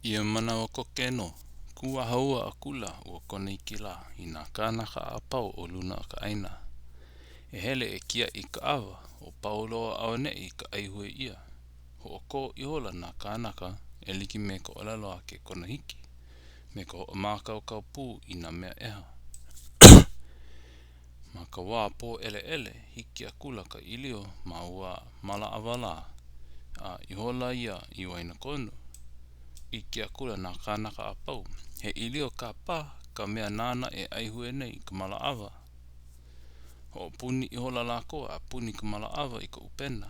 Ia manawa koke nō, kūʻāhaua akula ua Konohiki lā i nā kānaka a pau o luna o ka ʻāina. E hele e kiaʻi i ka ʻawa, o pau loa auaneʻi ka ʻaihue ʻia. Hoʻokō ihola nā kānaka e like me ka ʻōlelo a ke konohiki, me ka hoʻomākaukau pū i nā mea ʻeha. Ma ka wā pōʻeleʻele, hiki akula ka ʻīlio ma ua mala ʻawa lā, a ihola ia i waenakonu. ʻIke akula nā kānaka a pau, he ʻīlio kāpā ka mea nāna e ʻaihue nei i ka mala ʻawa. Hoʻopuni ihola lākou a puni ka mala ʻawa i ka ʻupena.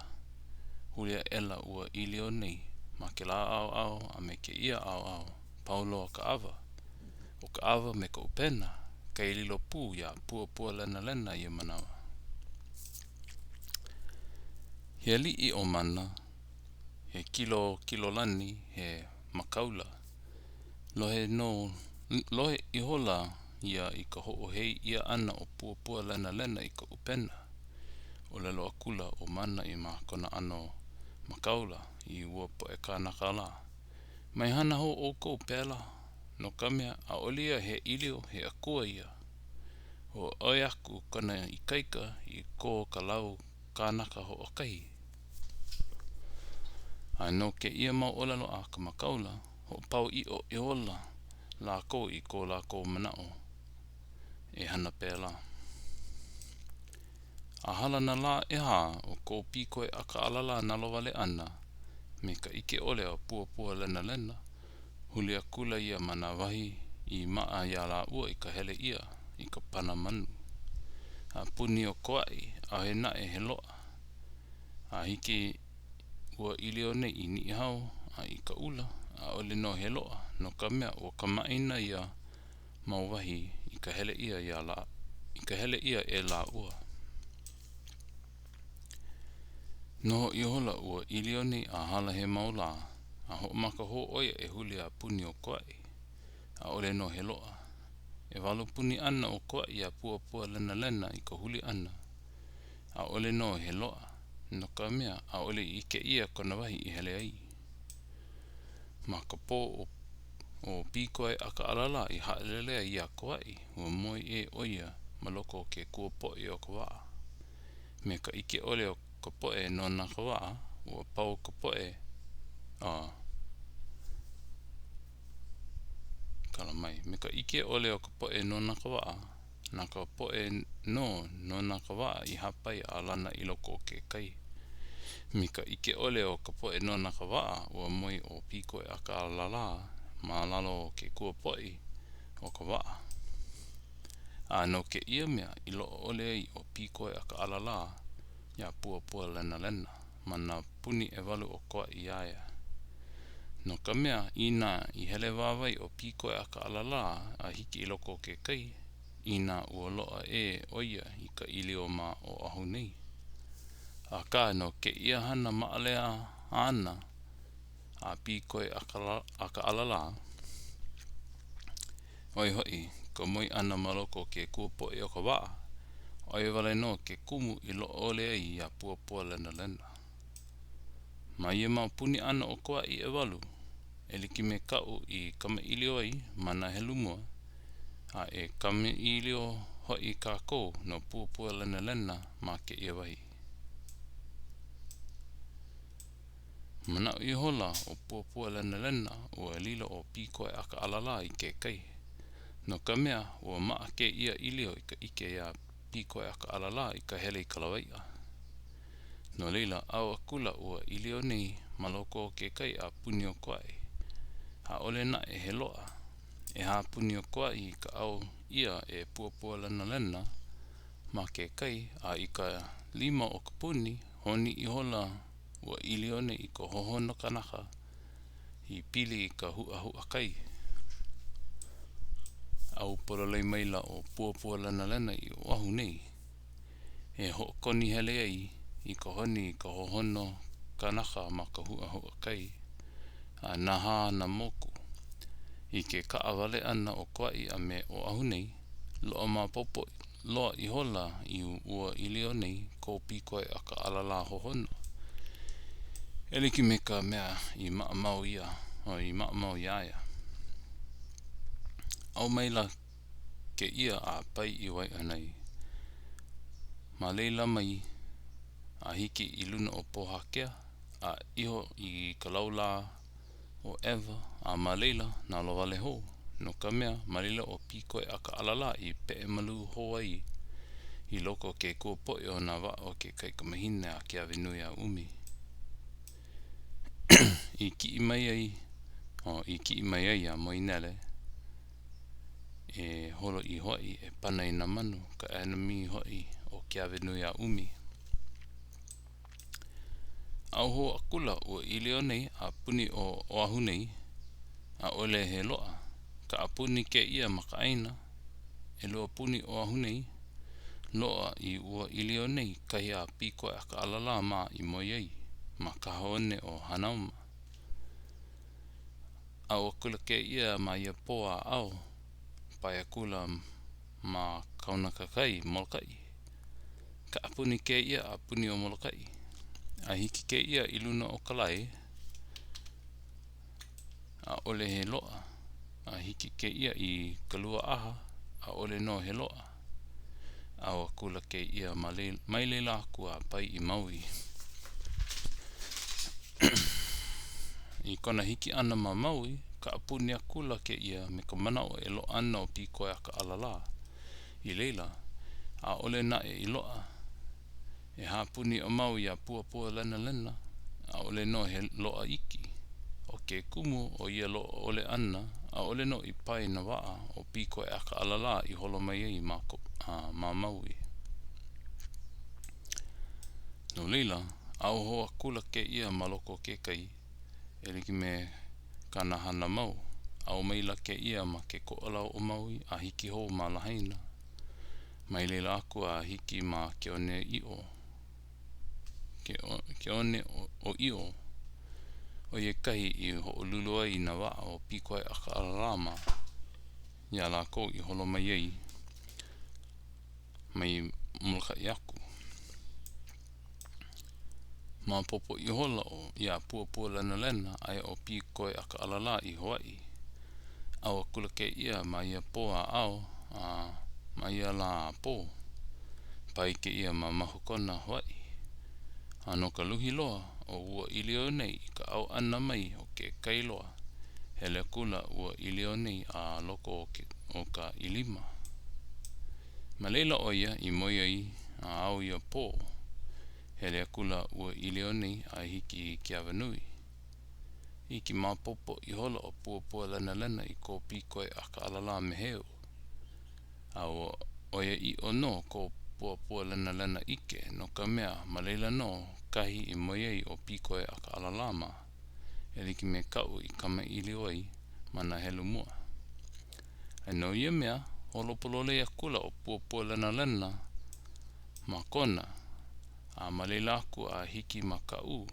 Huli aʻela ua ʻīlio nei ma kēlā ʻaoʻao a me kēia ʻaoʻao, pau loa ka ʻawa. ʻO ka ʻawa me ka ʻupena kai lilo pū iā Puapualenalena ia manawa. He aliʻi ʻo Mana, he kilo kilolani, he makāula. Lohe nō, lohe ihola ia i ka hoʻohei ʻia ʻana o Puapualenalena i ka ʻupena. ʻŌlelo akula ʻo Mana i ma kona ʻano makāula i ua poʻe kānaka lā, Mai hana hou ʻoukou pēlā, no ka mea, ʻaʻole ia he ʻīlio, he akua ia. Ua ʻoi aku kona ikaika i ko ka lau kanaka hoʻokahi. A no kēia mau ʻōlelo a ka makāula, hoʻopau ʻiʻo ihola lākou i ko lākou manaʻo e hana pēlā. A hala nā lā ʻehā o ko Pīkoeʻakaʻalalā nalowale ʻana me ka ʻike ʻole o Puapualenalena, huli akula ia ma nā wahi i maʻa iā lāua i ka hele ʻia i ka pana manu. A puni ʻo Kauaʻi, ʻaʻohe naʻe he loaʻa. A hiki ua ʻīlio nei i Niʻihau a i Kaʻula, ʻaʻole nō he loaʻa, no ka mea, ua kamaʻāina ia mau wahi i ka hele ʻia iā lā, i ka hele ʻia e lāua. Noho ihola ua ʻīlio nei a hala he mau lā, a hoʻomaka hou ʻo ia e huli a puni ʻo Kauaʻi. ʻAʻole nō he loaʻa. ʻEwalu puni ʻana o Kauaʻi iā Puapualenalena i ka huli ʻana. ʻAʻole nō he loaʻa, no ka mea, ʻaʻole i ʻike ʻia kona wahi i hele ai. Ma ka pō ʻo Pīkoeʻakaʻalalā i haʻalele ai iā Kauaʻi, ua moe ʻē ʻo ia ma loko o ke kuapoʻi o ka waʻa. Me ka ʻike ʻole o ka poʻe nona ka waʻa, ua pau ka poʻe a kala mai. Me ka ʻike ʻole o ka poʻe nona ka waʻa, na ka poʻe nō nona ka waʻa i hāpai a lana i loko o ke kai. Me ka ʻike ʻole o ka poʻe nona ka waʻa, ua moe ʻo Pīkoeʻakaʻalalā ma lalo o ke kuapoʻi o ka waʻa. A no kēia mea i loaʻa ʻole ai ʻo Pīkoeʻakaʻalalā iā Puapualenalena ma nā puni ʻewalu o Kauaʻi iā ia. No ka mea, inā i hele wāwae ʻo Pīkoeʻakaʻalalā a hiki i loko o ke kai, inā ua loaʻa ʻē ʻo ia i ka ʻīlio ma Oʻahu nei. Akā, no kēia hana maʻalea āna a Pīkoeʻakaʻalalā, ʻo ia hoʻi ka moe ʻana ma loko o ke kuapoʻi o ka waʻa, ʻo ia wale nō ke kumu i loaʻa ʻole ai iā Puapualenalena. Ma ia mau puni ʻana o Kauaʻi ʻewalu, e like me kaʻu i kamaʻilio ai ma nā helu mua, a e kamaʻilio hoʻi kākou no Puapualenalena ma kēia wahi. Manaʻo ihola ʻo Puapualenalena ua lilo ʻo Pīkoeʻakaʻalalā i ke kai. No ka mea, ua maʻa kēia ʻīlio i ka ʻike iā Pīkoeʻakaʻalalā i ka hele i ka lawaiʻa. No laila, ʻau akula ua ʻīlio nei ma loko o ke kai a puni ʻo Kauaʻi. ʻAʻole naʻe he loaʻa. ʻEhā puni o Kauaʻi i ka ʻau ʻia e Puapualenalena ma ke kai, a i ka lima o ka puni, honi ihola ua ʻīlio nei i ka hohono kanaka i pili i ka huʻahuʻa kai. ʻAu pololei maila ʻo Puapualenalena i Oʻahu nei e hoʻokoni hele ai i ka honi i ka hohono kanaka ma ka huʻahuʻa kai a nahā nā moku. I ke kaʻawale ʻana o Kauaʻi a me Oʻahu nei, loaʻa maopopo loa ihola i ua ʻīlio nei ko Pīkoeʻakaʻalalā hohono. E like me ka mea i maʻamau ia i maʻamau iā ia. ʻAu maila kēia a pae i Waiʻanae. Ma laila mai a hiki i luna o Pohakea a iho i ka laulā o ʻEwa a ma laila nalowale hou, no ka mea, ma laila ʻo Pīkoe ʻAkaʻalalā i peʻe malū hou ai i loko o ke kuapoʻi o nā waʻa o ke kaikamahine a Keawenuiaʻumi. I kiʻi mai ai, o, i kiʻi mai ai iā Moenele e holo i Hawaii e pana i nā manu, ka ʻenemi hoʻi o Keawenuiaʻumi. ʻAu hou akula ua ʻīlio nei a puni ʻo Oʻahu nei, ʻaʻole he loaʻa. Kaʻapuni kēia ma ka ʻāina, ʻelua puni Oʻahu nei, loaʻa i ua ʻīlio nei kahi a Pīkoe ʻAkaʻalalā mā i moe ai, ma kahaone o Hanauma. ʻAu akula kēia ma ia pō a ao, pae akula ma Kaunakakai, Molokaʻi. Kaʻapuni kēia a puni o Molokaʻi. A hiki kēia i luna o ka lae, ʻaʻole he loaʻa. A hiki kēia i Kaluaaha, ʻaʻole nō he loaʻa. ʻAu akula kēia ma leila, mai laila aku a pae i Maui. I kona hiki ʻana ma Maui, kaʻapuni akula kēia me ka manaʻo e loaʻa ana ʻo Pīkoe ʻAkaʻalalā i laila, ʻaʻole naʻe i loaʻa. ʻEhā puni o Maui iā Puapualenalena, ʻaʻole nō he loaʻa iki. ʻO ke kumu o ia loaʻa ʻole ʻana, ʻaʻole nō i pae nā waʻa o Pīkoe ʻAkaʻalalā i holo mai ai ma, ma Maui. No laila, ʻau hou akula kēia ma loko o ke kai, e like me kāna hana mau. ʻAu maila kēia ma ke Koʻolau o Maui a hiki hou ma Lahaina. Mai laila aku a hiki ma Keoneʻiʻo, ke, Keone o ʻIo, ʻo ia kahi i hoʻolulu ai nā waʻa o Pīkoe ʻAkaʻalalā mā iā lākou i holo mai ai mai Molokaʻi aku. Maopopo ihola ʻo iā Puapualenalena aia ʻo Pīkoe ʻAkaʻalalā i Hawaii. ʻAu akula kēia ma ia pō a ao a ma ia lā a pō. Pae kēia ma Mahukona, Hawaii. A no ka luhi loa o ua ʻīlio nei i ka ʻau ʻana mai o ke kai loa, hele akula ua ʻīlio nei a loko o, ke, o ka ʻilima. Ma laila ʻo ia i moe ai a ao ia pō. Hele akula ua ʻīlio nei a hiki i Keawanui. Iki maopopo ihola ʻo Puapualenalena i ko Pīkoe ʻAkaʻalalā meheu. A ua ʻoiaʻiʻo nō ko Puapualenalena ʻike, no ka mea, ma laila nō kahi i moe ai ʻo Pīkoe ʻAkaʻalalā mā, e like me kaʻu i kamaʻilio ai ma nā helu mua. A no ia mea, holo pololei akula ʻo Puapualenalena ma Kona, a ma laila aku a hiki ma Kaʻū,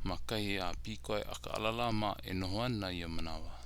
ma kahi a Pīkoe ʻAkaʻalalā mā e noho ana ia manawa.